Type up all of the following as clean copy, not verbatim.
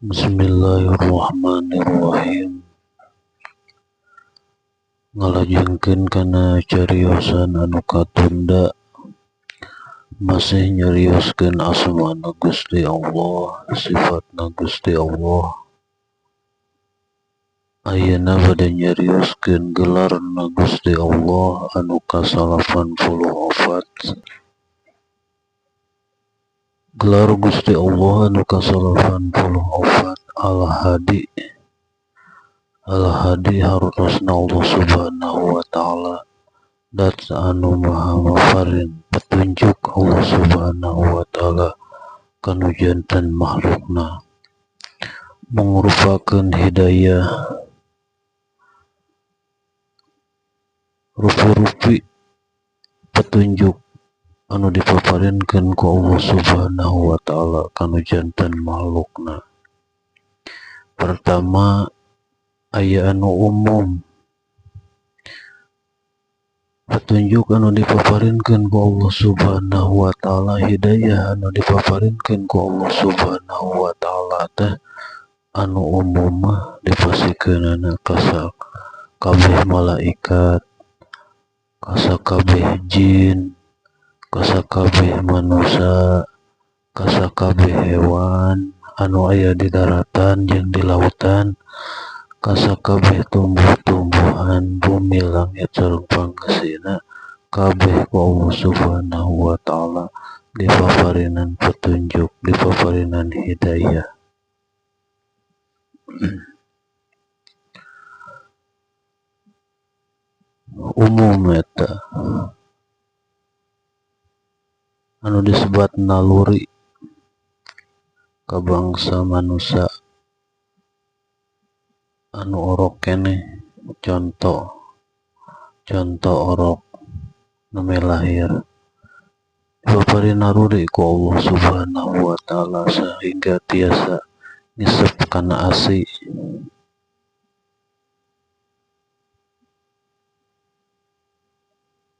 Bismillahirrahmanirrahim. Ngalajengkeun kana cariosan anu katunda, masih nyarioskeun asmana Gusti Allah, sifatna Gusti Allah. Ayeuna bade nyarioskeun gelarna Gusti Allah anu ka-84. Gelar Gusti Allah anu ka-84 Al-Hadi. Al-Hadi hartosna Allah Subhanahu wa Ta'ala, dat anu maha mafarin petunjuk Allah Subhanahu wa Ta'ala kanu janten makhlukna, mangrupakeun hidayah rupi-rupi petunjuk anu dipaparinkeun ku Allah Subhanahu wa Ta'ala kanu janten makhlukna. Pertama, aya anu umum, petunjuk anu dipaparinkeun ku Allah Subhanahu wa Ta'ala, hidayah anu dipaparinkeun ku Allah Subhanahu wa Ta'ala teh anu umum mah dipasikeunana ka sakabeh malaikat, ka sakabeh jin, ka sakabeh manusia, ka sakabeh hewan anu aya di daratan jeung di lautan, ka sakabeh tumbuh-tumbuhan bumi langit sareng pangesina, kabeh ku Allah Subhanahu wa Ta'ala dipaparinan petunjuk, dipaparinan hidayah. Umum eta anu disebat naluri ka bangsa manusia anu orok keneh, contoh orok nu lahir dipaparin naluri ku Allah Subhanahu wa Ta'ala sehingga tiasa ngisep kana asi.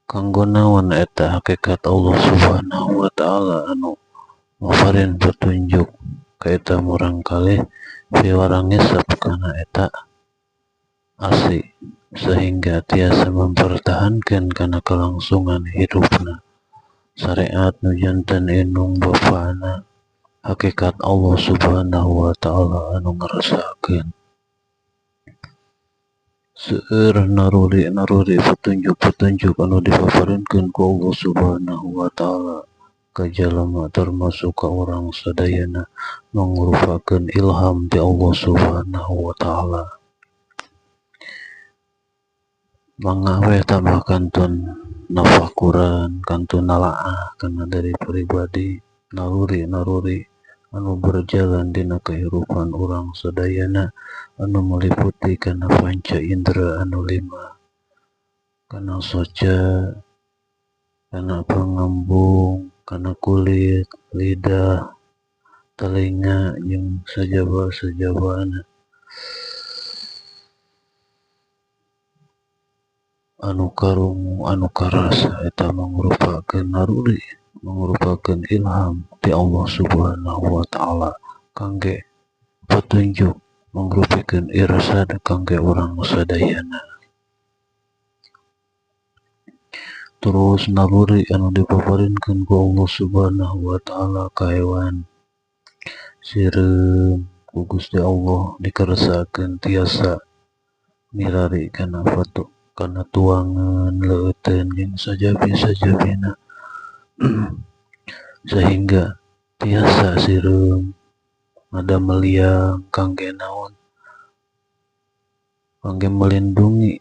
Kanggo naon eta hakikat Allah Subhanahu wa Ta'ala anu maparin petunjuk ka eta murangkalih piwarang ngisep kana eta asi sehingga tiasa mempertahankan kana kelangsungan hidupna. Syariat nu janten indung bapana hakikat Allah Subhanahu wa Ta'ala anu ngarasakeun. Seueur naruri-naruri petunjuk-petunjuk anu dipaparinkeun ku Allah Subhanahu wa Ta'ala ka jalma termasuk ka urang sadayana mangrupakeun ilham ti Allah Subhanahu wa Ta'ala. Mangga we tambah kantun nafakuran, kantun nalaah kana dari pribadi naluri-naluri anu berjalan dina kehidupan urang sadayana anu meliputi kana panca indera anu lima, kana soca, kana pangambung, kana kulit, lidah, telinga, jeung sajaba-sajabana anu karungu, anu karasa eta mangrupakeun naruri, mangrupakeun ilham ti Allah Subhanahu wa Ta'ala kangge petunjuk, mangrupikeun irsad kangge urang sadayana. Terus naluri anu dipaparinkeun ku Allah Subhanahu wa Ta'ala ka hewan sireum ku Gusti Allah dikersakeun tiasa mirari kana fatu, kana tuangan leuteun jeung sajabi-sajabina sehingga tiasa sireum ada meliang kangge naon, kangge melindungi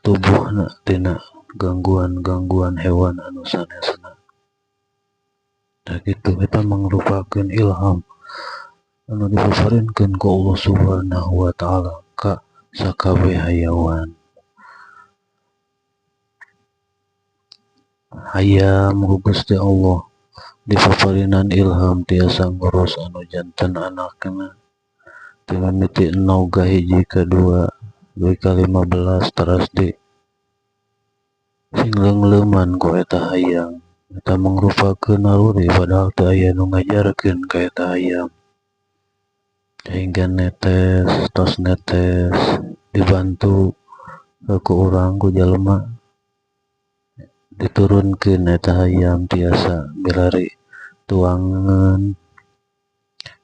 tubuhna tina gangguan-gangguan hewan anu sanesna. Tah kitu eta mangrupakeun ilham anu dipaparinkeun ku Allah Subhanahu wa Ta'ala ka sakabeh hayawan. Hayam ku Gusti Allah dipaparinan ilham tiasa ngurus anu janten anakna ti mimiti 0 ka 1 ka 2 dugi ka 15 teras di sing leungleuman ku eta hayam. Eta mangrupakeun naluri padahal teu aya nu ngajarkeun ka eta hayam. Hingga netes, tos netes dibantu ku urang, ku jalma, diturunkeun eta hayam tiasa milari tuangan.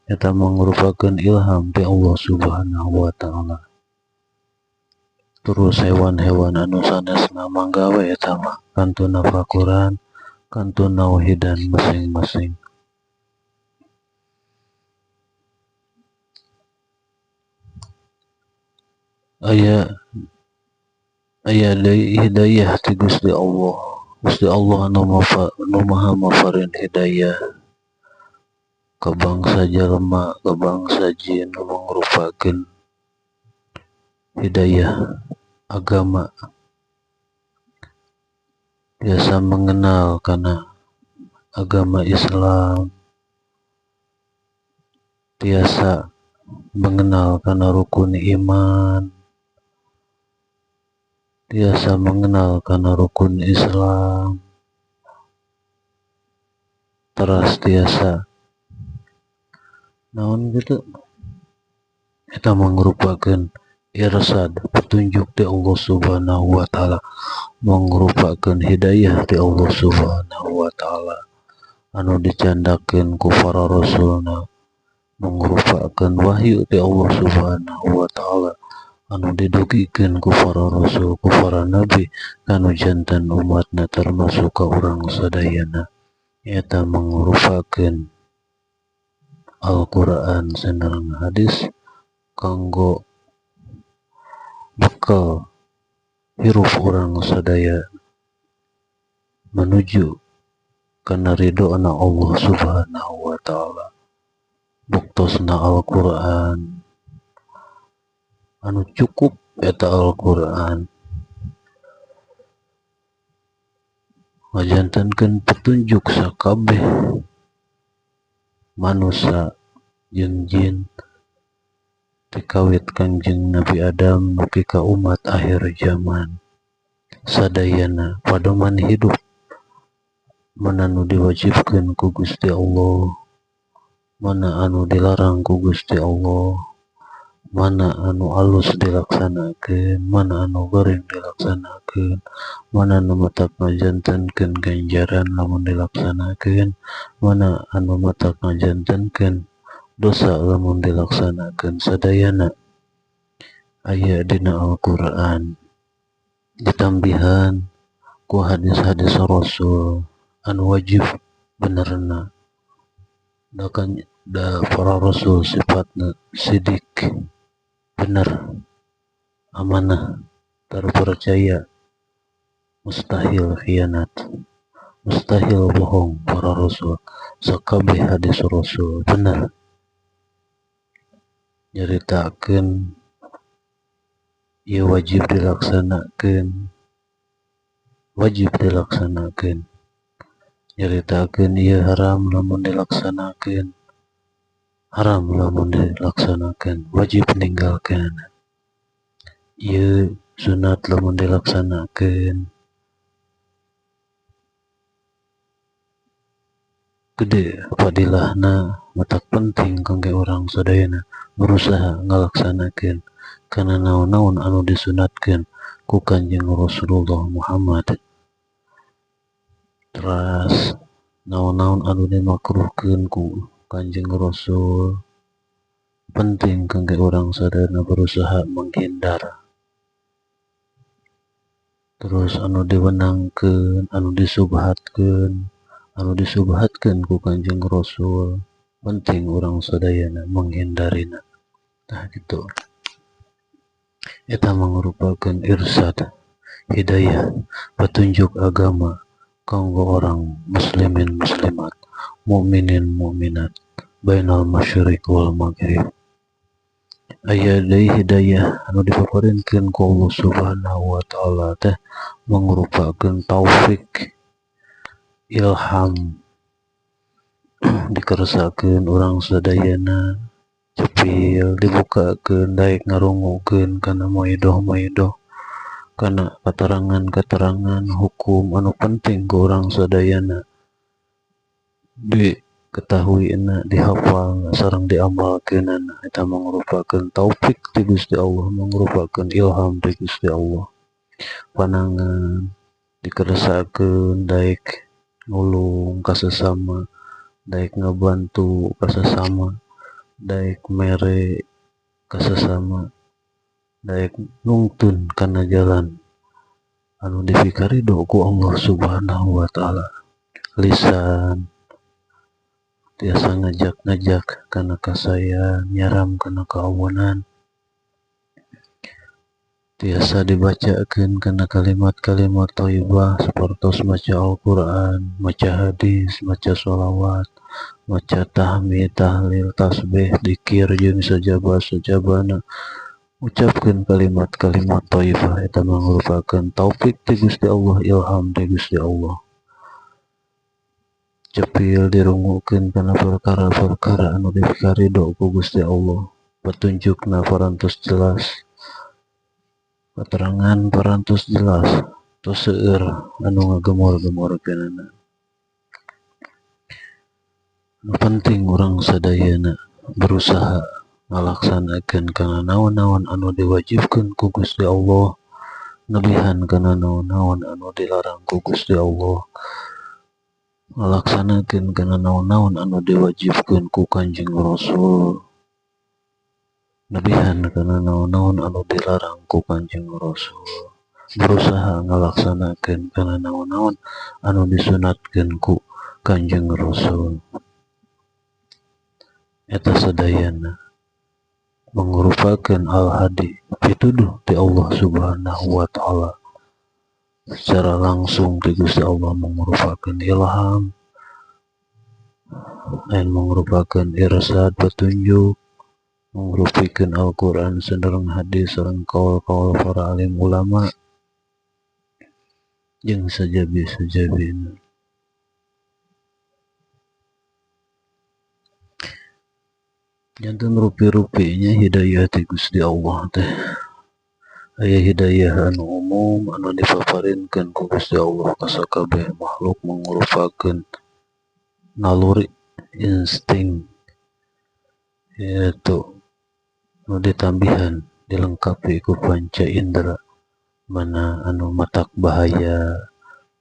Eta mangrupakeun ilham ti Allah Subhanahu wa Ta'ala. Terus hewan-hewan anu sanesna mangga we eta mah kantun nafakuran, kantun nauhidan masing-masing. Aya deui hidayah ti Gusti Allah. Gusti Allah anu maha maparin hidayah ka bangsa jalma, ka bangsa jin, anu mangrupakeun hidayah agama. Biasa mengenal kana agama Islam, tiasa mengenal kana rukun iman, tiasa mengenal kana rukun Islam, teras tiasa naon gitu. Eta mangrupakeun irsad, petunjuk ti Allah Subhanahu wa Ta'ala, mangrupakeun hidayah ti Allah Subhanahu wa Ta'ala anu dicandakeun ku para rasulna, mangrupakeun wahyu ti Allah Subhanahu wa Ta'ala anu didugikeun ku para rasul, ku para nabi kanu janten umatna termasuk ka urang sadayana. Eta mangrupakeun Al-Qur'an sareng hadis kanggo bekal hirup urang sadaya menuju kana ridhona Allah Subhanahu wa Ta'ala. Buktosna Al-Qur'an anu cukup eta Al-Qur'an ngajantenkeun petunjuk sakabeh manusia jeung jin tikawit Kangjeng Nabi Adam dugi ka umat akhir zaman. Sadayana padoman hidup, mana nu diwajibkeun ku Gusti Allah, mana anu dilarang ku Gusti Allah, mana anu alus dilaksanakeun, mana anu goreng dilaksanakeun, mana anu matak ngajantenkeun ganjaran lamun dilaksanakeun, mana anu matak ngajantenkeun dosa lamun dilaksanakeun. Sadayana aya dina Al-Qur'an, ditambihan ku hadis-hadis Rasul anu wajib benerna. Da kan da para rasul sifatna sidik, bener, amanah, terpercaya, mustahil khianat, mustahil bohong para rasul. Sakabeh hadis Rasul bener, nyaritakeun ieu wajib dilaksanakeun, wajib dilaksanakeun, nyaritakeun ieu haram lamun dilaksanakeun, haram lamun dilaksanakeun, wajib ninggalkeun, ieu sunat lamun dilaksanakeun. Gede fadilahna, matak penting kangge urang sadayana berusaha ngalaksanakeun kana naon-naon anu disunatkeun ku Kanjeng Rasulullah Muhammad. Teras naon-naon anu dimakruhkeun ku Kanjeng Rasul, penting kangge urang sadayana berusaha menghindar. Terus anu diwenangkeun, anu disubhatkeun ku Kanjeng Rasul, penting urang sadayana menghindarina. Tah, kitu. Eta mangrupakeun irsad, hidayah, petunjuk agama kanggo orang muslimin muslimat, mukminin mukminat, bainal masyriq wal maghrib. Aya deui hidayah anu dipaparinkeun ku Allah Subhanahu wa Ta'ala teh mangrupakeun taufik, ilham, dikersakeun urang sadayana cepil dibukakeun daek ngarungukeun kana mauidah-mauidah, kana katerangan-katerangan hukum anu penting ku urang sadayana di Diketahuina, dihafal sareng diamalkeunana eta mangrupakeun taufik ti Gusti Allah, mangrupakeun ilham ti Gusti Allah. Panangan dikersakeun daek nulung ka sesama, daek ngabantu ka sesama, daek mere ka sesama, daek nungtun kana jalan anu dipikarido ku Allah Subhanahu wa taala. Lisan tiasa ngajak-ngajak kana kasaean, nyaram kana kaawonan, tiasa dibacakeun kana kalimat-kalimat thayyibah sapertos maca Al-Qur'an, maca hadis, maca sholawat, maca tahmid, tahlil, tasbih, dikir jeung sajaba-sajabana. Ucapkeun kalimat-kalimat thayyibah eta mangrupakeun taufik ti Gusti Allah, ilham ti Gusti Allah. Cepil dirungukeun kana perkara-perkara anu dipikarido ku Gusti Allah, petunjukna parantos jelas, keterangan parantos jelas, tos seueur anu ngagemor-gemorkeunana. Nu penting urang sadayana berusaha ngalaksanakeun kana naon-naon anu diwajibkeun ku Gusti Allah, nebihan kana naon-naon anu dilarang ku Gusti Allah, ngalaksanakeun kana naon-naon anu diwajibkeun ku Kanjeng Rasul, nebihan kana naon-naon anu dilarang ku Kanjeng Rasul, berusaha ngalaksanakeun kana naon-naon anu disunatkeun ku Kanjeng Rasul. Eta sadayana mangrupakeun al-hadi, pituduh ti Allah Subhanahu wa taala. Secara langsung ti Gusti Allah mangrupakeun ilham, lain mangrupakeun irsad petunjuk, mangrupikeun Al-Qur'an sareng hadis sareng kaul-kaul para alim ulama jeung sajabi-sajabina. Janten rupi-rupinya hidayah ti Gusti Allah teh. Aya hidayah anu umum anu dipaparinkeun ku Gusti Allah ka sakabeh makhluk mangrupakeun naluri insting, yaitu nu ditambihan dilengkapi ku panca indera, mana anu matak bahaya,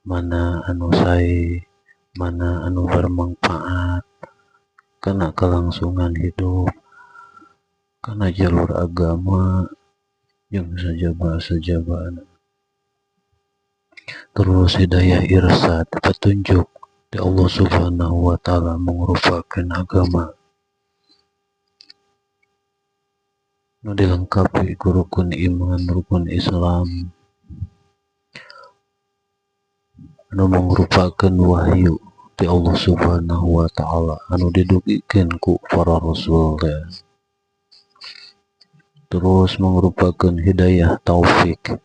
mana anu sae, mana anu bermanfaat kana kelangsungan hidup, kana jalur agama jeung sajaba-sajabana. Terus hidayah irsad, petunjuk di Allah Subhanahu wa taala mangrupakeun agama nu dilengkapi ku rukun iman, rukun Islam, anu mangrupakeun wahyu ti Allah Subhanahu wa taala anu didugikeun ku para rasul teh. Terus mangrupakeun hidayah taufik,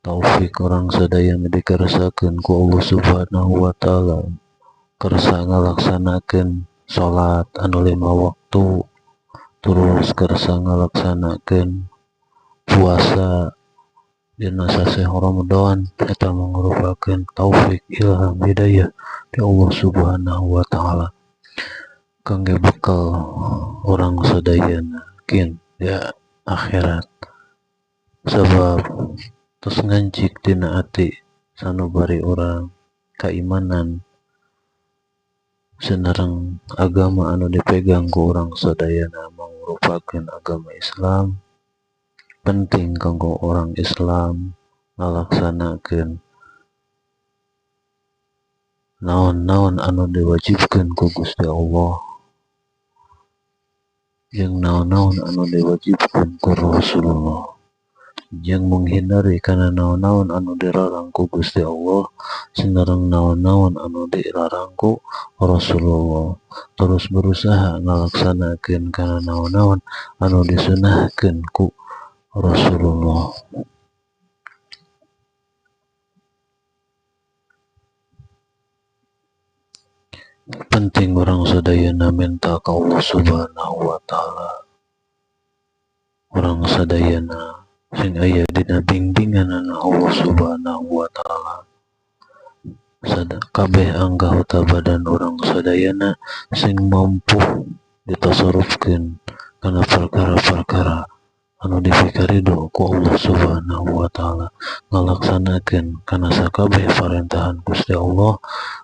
taufik orang sadayana dikersakeun ku Allah Subhanahu wa taala kersa ngalaksanakeun salat anu 5 waktu, terus kersa ngalaksanakeun puasa dina sasih Ramadan, eta mangrupakeun taufik, ilham, hidayah ti Allah Subhanahu wa taala kangge bekal orang sadayana kin ya akhirat. Sebab tos ngancik dina ati sanubari urang kaimanan sareng agama anu dipegang ku urang sadayana mangrupakeun agama Islam. Penting kanggo orang Islam ngalaksanakeun naon-naon anu diwajibkeun ku Gusti Allah jeung naon-naon anu diwajibkeun ku Rasulullah, jeung menghindari kana naon-naon anu dilarang ku Gusti Allah sareng naon-naon anu dilarang ku Rasulullah. Terus berusaha ngalaksanakeun kana naon-naon anu disunahkeun ku Rasulullah. Penting orang sadayana minta ka Allah Subhanahu wa taala. Orang sadayana sing aya dina bimbinganana Allah Subhanahu wa taala. Kabeh anggota badan urang sadayana sing mampu ditasarufkeun kana perkara-perkara anu dipikarido ku Allah Subhanahu wa Ta'ala, ngalaksanakeun kana sakabeh parentahan Gusti Allah,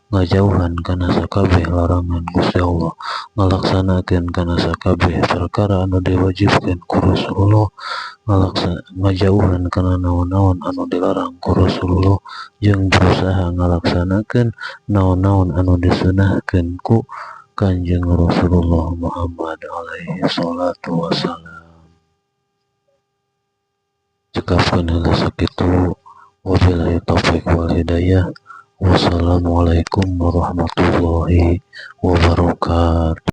ngajauhan kana sakabeh larangan Gusti Allah, ngalaksanakeun kana sakabeh perkara anu diwajibkeun ku Rasulullah, ngajauhan kana naon-naon anu dilarang ku Rasulullah, jeung berusaha ngalaksanakeun naon-naon anu disunahkeun ku Kanjeng Rasulullah Muhammad alaihi salatu wassalam. Cekapkeun heula sakitu, wabillahi taufik wal hidayah, wassalamualaikum warahmatullahi wabarakatuh.